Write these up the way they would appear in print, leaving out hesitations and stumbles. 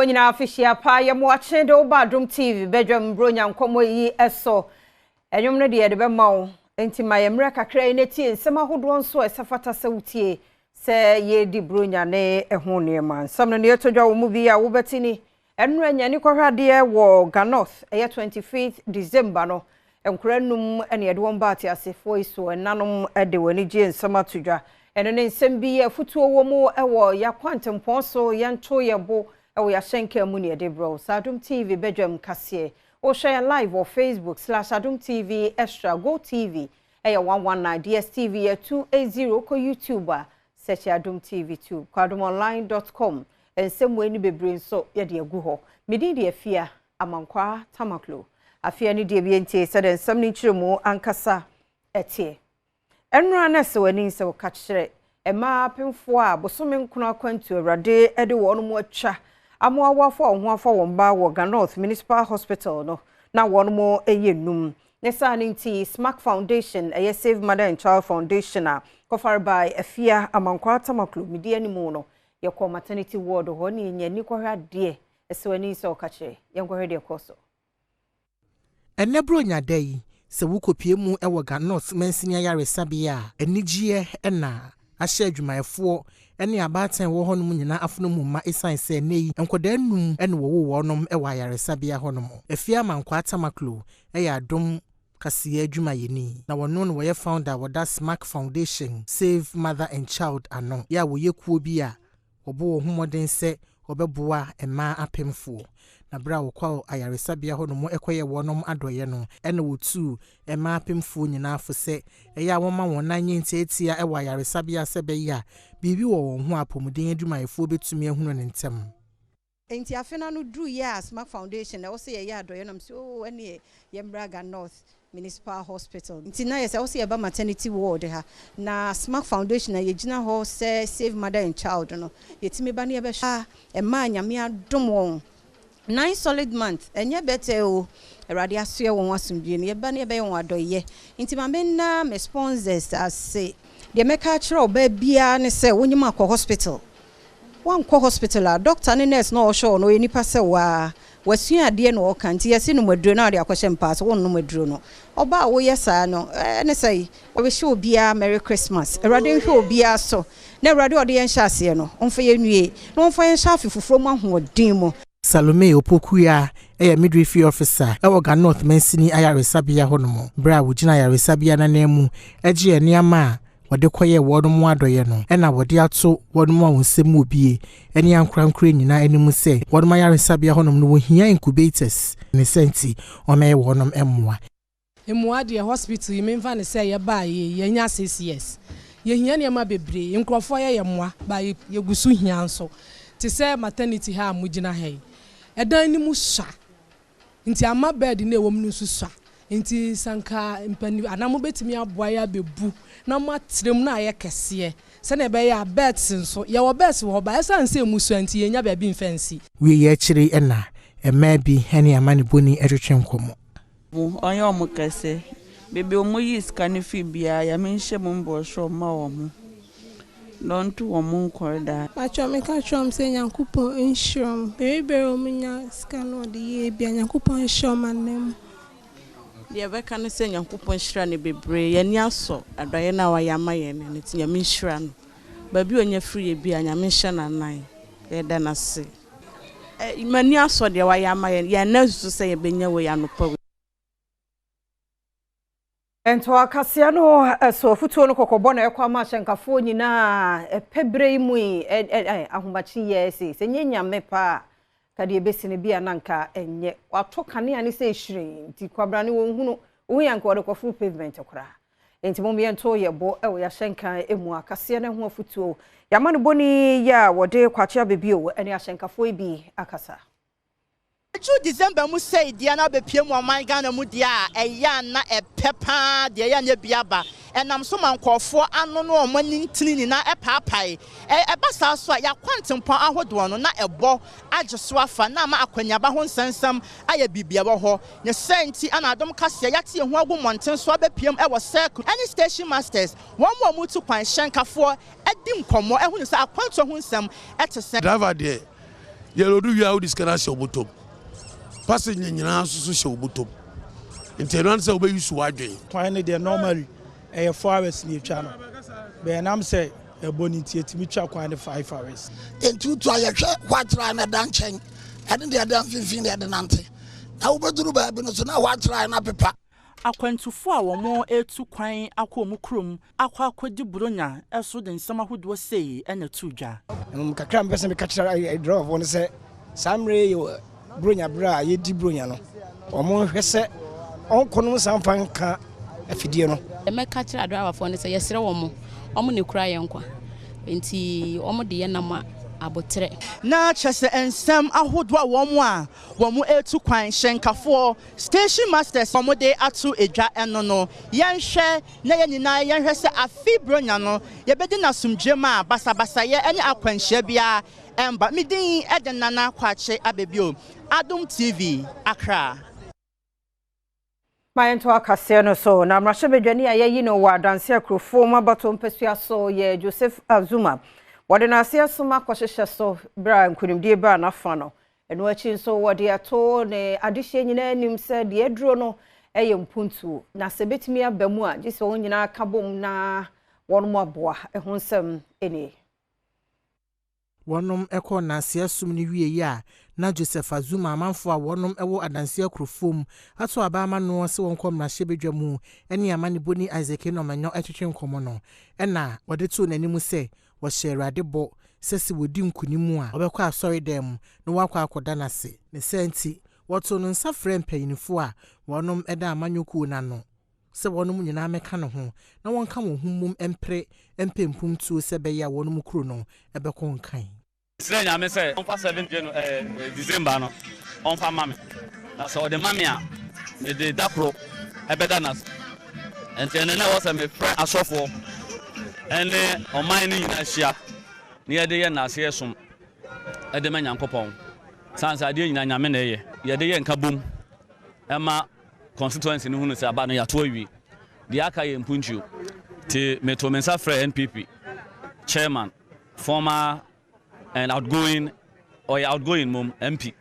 Nyinaa afihyia pa yɛ mo akye de woba Adom TV badwam Buronya nkɔmmɔ yi ɛso. Ɛnwom no deɛ yɛde bɛma wo, nti ma yɛ mmerɛ kakra yi na tie nsɛm ahodoɔ nso a ɛsɛ fata sɛ wotie sɛ yɛredi Buronya ne ɛho nneɛma. Nsɛm no neɛ ɛtɔ dwa wɔ mu bi a wobɛte ni. Ɛnora nyani kɔhwɛ adeɛ wɔ Ga North, ɛyɛ 25th December no, nkora num ɛne yɛde wɔn ba ateasefoɔ yi so ɛnanom de wɔn ani gye nsɛm ato dwa. Ɛno ne nsɛm bi afutuo wɔ mu ɛwɔ yɛakwantempɔn so, yɛnto yɛ bo ɛwɔ yɛahyɛnka mu ne yɛde brɛ wo. Saa Adom TV badwam kaseɛ. Wohwɛ yɛn live wɔ Facebook /Adom TV Extra, Go TV ɛyɛ 119, DSTV yɛ 280, kɔ YouTube a search Adom TV 2, kɔ adomonline.com. Nsɛm wei ne bebree nso yɛde agu hɔ. Medin de Afia Amankwaa Tamaklo. Afia ne deɛ bi ntie sɛdeɛ nsɛm no nkyerɛmu ankasa ɛteɛ. Ɛnora na sɛ w'ani sɛ wɔka kyerɛ mmaa apemfoɔ a bosome nkono akwantu Awurade de wɔn mu atwa amoawoafo a wɔn ho afa wɔn ba wɔ Ga North Municipal Hospital no na wɔn mo yɛ num. Ne saa ne nti Smack Foundation, ɛyɛ Save Mother and Child Foundation a kɔfare by Afia Amankwaa Tamaklo medi anim no, yɛkɔ maternity ward hɔ ne yɛnya ani kɔhwɛ adeɛ. Ɛsɛ w'ani sɛ ɔka kyerɛ yɛnkɔhwɛ deɛ kɔ so. Ɛnɛ Buronya da yi, sɛ wokɔpie mu wɔ Ga North mansini ayaresabea a, anigyeɛ ɛna ahyɛ adwumayɛfoɔ ne abaatan wɔ hɔnom nyinaa afono mu ma, ɛsiane sɛ ɛnɛ yi nkwadaa num ne wɔwɔ wɔnom wɔ ayaresabea hɔnom. Afia Amankwaa Tamaklo ɛyɛ Adom kaseɛ adwumayɛni na wɔno no wɔyɛ founder wɔda Smack Foundation Save Mother and Child ano, yɛ a wɔyɛ kuo bi a wɔbɔ wɔn ho mmɔden sɛ wɔbɛboa mmaa apemfoɔ. Na berɛ a wɔkɔ ayaresabea hɔnom ɛkɔyɛ wɔnom adɔeɛ no, ɛna wɔtuu mmaa apemfoɔ nyinaa fo sɛ ɛyɛ a wɔma wɔn nan nyɛ ntiatia ɛwɔ ayaresabea, sɛ bɛyɛ a biribi wɔ wɔn ho a apɔmuden adwumayɛfoɔ bɛtumi ahunu ne ntɛm. Nti afe no ano duru yɛ a Smack Foundation ɛwɔ sɛ yɛyɛ adɔeɛ nam sɛ o ɛne yɛmmra Ga North Municipal Hospital, nti na yɛ sɛ ɛwɔ sɛ yɛba maternity ward ha na Smack Foundation a yɛgyina hɔ sɛ Save Mother and Child no, yɛtumi ba ne yɛbɛhwɛ mmaa Nyame adom wɔn 9 solid month, ɛnyɛ bɛtɛ o, Awurade asoɛ wɔn asomdwie no, yɛba ne yɛbɛyɛ wɔn adɔyɛ. Nti ma menna me sponsors ase. Deɛ mɛka akyerɛ ɔbaa biara ne sɛ wonyim akɔ hospital. Wankɔ hospital a, doctor ne nurse na ɔhwɛ wo no, ɔyɛ nipa sɛ waa, wasua adeɛ na ɔka. Nti yɛsi nom aduro na ɔde akɔhyɛ mpaa so, wonnom aduro no. Ɔbaa a woyɛ saa no, ɛne sɛ wɔbɛhyɛ obiara Merry Christmas. Awurade nhwɛ obiara so na Awurade ɔde yɛn hyɛ aseɛ no, ɔmfa yɛn nwie na ɔmfa yɛn hyɛ afe foforɔ mu ahoɔden mu. Salome Opokuya ɛyɛ midwifery officer ɛwɔ Ga North mansini ayaresabea hɔnom. Berɛ a wɔgyina ayaresabea n'anan mu ɛgye nneɛma a wɔde kɔyɛ wɔn mu adɔyɛ no, ɛna wɔde ato wɔn mu a wɔn nsam wɔ bie ɛne ankorankora nyinaa anim sɛ wɔn ayaresabea hɔnom no wɔhia incubators, ne sɛ nti wɔmɛyɛ wɔn mmoa. Mmoa deɛ, hospital yi memfa ne sɛ yɛbaa yɛ yɛnya 6 years, yɛhia nneɛma bebree. Nkurɔfoɔ yɛyɛ mmoa ba, yɛgu so hia nso te sɛ maternity ha a mogyina ha yi, ɛdan no mu sua nti ama bed no ɛwɔ mu no nso sua, nti sanka mpani anaa mobɛtumi aboa yɛ abɛbu na moatrɛ mu na ayɛ kɛseɛ sɛnea ɛbɛyɛ a beds nso, yɛwɔ beds wɔ hɔ ba, ɛsiane sɛ ɛmu sua nti yɛnya baabi mfa nsi. Wie yɛ akyire, ɛna mmaa bi ne amanebɔni ɛtwetwe nkɔmmɔ. Ɔnyɛ ɔmo kɛse beebi ɔmo yi sika no fi biara, Yame nhyɛ mu mbɔsoro ma wɔn na ɔnto wɔn nkɔr daa. Patwɔ, meka kyerɛ ɔm sɛ Nyankopɔn nhyira ɔm. Bere ɔmo nya sika no ɔde yɛ bia, Nyankopɔn nhyɛ ɔm anan mu. Deɛ ɛbɛka ne sɛ Nyankopɔn nhyira no bebree. Yɛni asɔ adɔeɛ no a wayɛ ama yɛn no, nti Nyame nhyira no. Baabi a ɔnya firi yɛ bi a, Nyame nhyɛ n'anan. Yɛda n'ase. M'ani asɔ deɛ wayɛ ama yɛn. Yɛn nan susu sɛ yɛbɛnya wɔ yɛ anɔpa wei. Nto akaseɛ no ɛso afutuo no kɔkɔbɔ na ɛkɔ ama ahyɛnkafoɔ nyinaa ɛpɛ berɛ yi mu yi, ahomakye yɛ ɛsɛ sɛ nyɛ Nyame paa ka deɛ ɛbɛsi no bi a na nka ɛnyɛ wato kanea ne sɛ ɛhyerɛn nti kwabrane wɔn hunu wohu yɛ nka wɔde kɔforo pavement koraa. Nti mo yɛnto yɛ bo ɛwɔ yɛahyɛnka mu. Akaseɛ no ho afutuo yɛama no bɔni yɛ a wɔde kwakye abɛbio ɛne ahyɛnkafoɔ yi bi akasa. Etu December mu sɛi deɛ na abɛpie mu ɔman Ghana mu deɛ a, ɛyɛ a na ɛpɛ paa deɛ ɛyɛ a na ebi aba ɛnam so ma nkɔɔfoɔ ano no ɔmo ani ntini nyinaa ɛpaapae. Ɛba saa so a, yɛakwantempɔn ahodoɔ no na ɛbɔ agye so afa na ama akɔneaba ho nsɛnsɛm ayɛ biribi ɛwɔ hɔ ne sɛ nti ana Adom kaseɛ yɛate yɛn ho agu mmɔnten so abɛpiem ɛwɔ circle ɛne station masters, wɔn mu a wɔtu kwan, hyɛnkafoɔ adi nkɔmmɔ ɛhunu sɛ akwantuo ho nsɛm ɛte sɛ. Driver deɛ, Yɛlodu wie a wode sika no ahyɛ wo bɔtɔm. Passenger nyinaa nso so hyɛ wo bɔtɔm. Nti ɛno ara ne sɛ wobɛyi so w'adwene. Kwan no deɛ normally ɛyɛ 4 hours na yɛtwa no, but ɛnam sɛ ɛbɔ no nti, yɛtumi twa kwan no 5 hours. Nti wotu a, yɛhwɛ white line no ɛda nkyɛn, ɛne deɛ ɛda mfimfini deɛ ɛde nante, na wobɛduru baabi no so na white line no apepa. Akwantufo a wɔn retu kwan akɔ wɔn kurom akɔ akɔdi Buronya so de nsɛm ahodoɔ sei na to dwa. Kakra mpɛ sɛ meka kyerɛ driverfoɔ no sɛ saa mmerɛ yi yɛ Buronya berɛ a yɛdi Buronya no, ɔmo nhwɛ sɛ ɔnkɔ no nsa mfa nka afidie no. Mɛka kyerɛ adriverfoɔ no sɛ yɛsrɛ wɔn mo, ɔmo ne kura yɛn nkwa, nti ɔmo de yɛn nam abotrɛ. Na kyerɛ sɛ nsɛm ahodoɔ a wɔn a wɔn etu kwan, hyɛnkafoɔ, station masters, wɔn de ato edwa ɛno no, yɛnhwɛ na yɛn nyinaa yɛnhwɛ sɛ afi Buronya no yɛbɛdi n'asomdwe mu a basabasayɛ ne akwanhyia biara ɛmba. Me din ɛde Nana Kwakye Abɛbio, Adom TV, Accra. Ma yɛnto akaseɛ no so. Na mmarahyɛbadwani a yɛyi no wɔ Adanse Akurofoɔ mu abato mpasua so yɛ Joseph Azuma, wɔde n'aseɛ som akɔhyehyɛ so berɛ a nkonimdie baa n'afa no. Ɛno akyi nso, wɔde ato ne adehyɛ nyinaa anim sɛ deɛ aduro no yɛ mpuntuo, na sɛ bɛtumi aba mu a, gye sɛ wɔn nyinaa ka bom na wɔn mo aboa. Ɛho nsɛm nie. Wɔnom kɔɔ nanseɛ som no wie yi a, na Joseph Azuma amanfoɔ a wɔnom wɔ Adanseɛ Akurofoɔ ato aba ama noɔ sɛ wɔnkɔ mmarahyɛbadwa mu ne amanebɔni Isaac Enɔmanyɔ twetwe nkɔmmɔ no, ɛna wɔde too n'anim sɛ wɔhyɛ Awurade bɔ sɛ wɔdi nkonim a, wɔbɛkɔ asɔredan mu na wɔakɔ akɔda n'ase. Ne sɛ nti wɔtoo no nsa frɛ mpanyinfoɔ a wɔnom da amanyɔkuo n'ano sɛ wɔnom nyinaa mɛka ne ho na wɔnka wɔn ho mmom mpere mpɛ mpuntuo sɛ ɛbɛyɛ a wɔnom kuro no ɛbɛkɔ nkan. Srɛ Nyame sɛ ɔmfa 7 Janu December no ɔmfa ma me, na sɛ ɔde ma me a, mede da koro ɛbɛda n'ase. Nti ɛno na ɛwɔ sɛ mefrɛ asɔfoɔ ɛne ɔman no nyinaa hyia na yɛde yɛ nnaseɛ som ɛde ma Nyankopɔn, sane sɛ adeɛ nyinaa Nyame na ɛyɛ. Yɛde yɛ nka bom ɛma constituency no hunu sɛ aba no yɛato awie, deɛ aka yɛ mpuntuo. Nti meto me nsa frɛ NPP chairman, former and outgoing, ɔyɛ outgoing mom MP,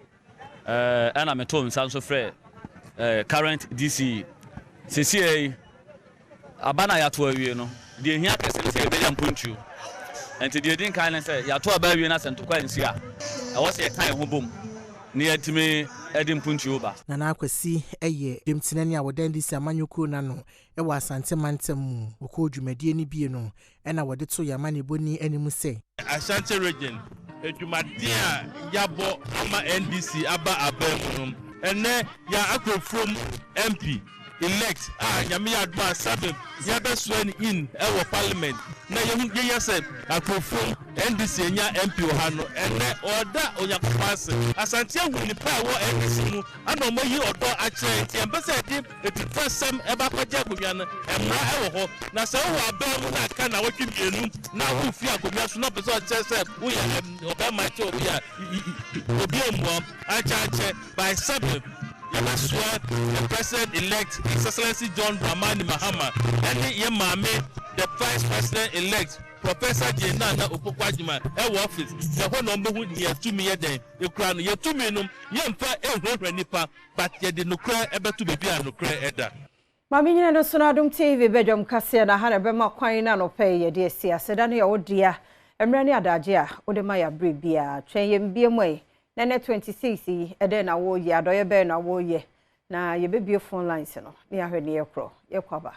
ɛna meto nsa nso frɛ current DCE. Sesie yi aba no a yɛato awie no, deɛ ehia kɛse no sɛ yɛbɛnya mpuntuo. Nti deɛ edi nkan ne sɛ yɛato aba awie na sɛ ntokwa nsi a, ɛwɔ sɛ yɛka yɛn ho bom na yɛtumi de mpuntuo ba. Nana Akwasi yɛ dwamtenani a wɔda NDC amanyɔkuo n'ano wɔ Asante mantam mu. Wɔkɔɔ dwumadie no bie no, ɛna wɔde to yɛn amanebɔni anim sɛ Ashanti Region adwumaden a yɛabɔ ama NDC aba aban mu no, ɛnɛ yɛ Akrofuom MP elect a Nyame yɛ adom a 7 yɛbɛsoa no in ɛwɔ parliament, na yɛhu yɛyɛ sɛ Akrofuom NDC anya MP wɔ ha no, ɛnɛ ɔda Onyankopɔn ase. Asante ahu nipa a ɛwɔ NDC mu ana ɔmo yi ɔdɔ akyerɛ, nti yɛmpɛ sɛ yɛde etutu asɛm ɛba akɔgye akonnwa no. Mmara ɛwɔ hɔ, na sɛ wowɔ aban mu na aka na wɔtwe 2 na wofi akonnwa so na ɔpɛ sɛ ɔkyerɛ sɛ woyɛ ɔbɛrima kyɛ obi a obi mmua akyɛ akyɛ. By 7 yɛbɛsoa the president elect, His Excellency John Dramani Mahama, ɛne yɛ maame, the vice president elect, Professor Jane Nana Opoku Agyemang, ɛwɔ office na ɛhɔ na ɔmbɛhu nea tumi yɛ dɛn ekura no. Yɛtumi no yɛmfa ehurahura nipa, but yɛde nokorɛ ɛbɛto baabi a nokorɛ ɛda. Maame nyina no so no, Adom TV bɛdwam kaseɛ na ha na ɛbɛma kwan no anɔpɛ yi yɛde asi aseda no yɛ wo dea, mmerɛ ne adagye a wode ma yɛ aberɛ biara. Twɛn yɛn bie mu yi na ɛnɛ 26 yi, ɛdɛn na wɔreyɛ? Adɔyɛ bɛn na wɔreyɛ? Na yɛbɛbie phone lines no ne yɛahwɛ ne yɛkorɔ yɛkɔ aba.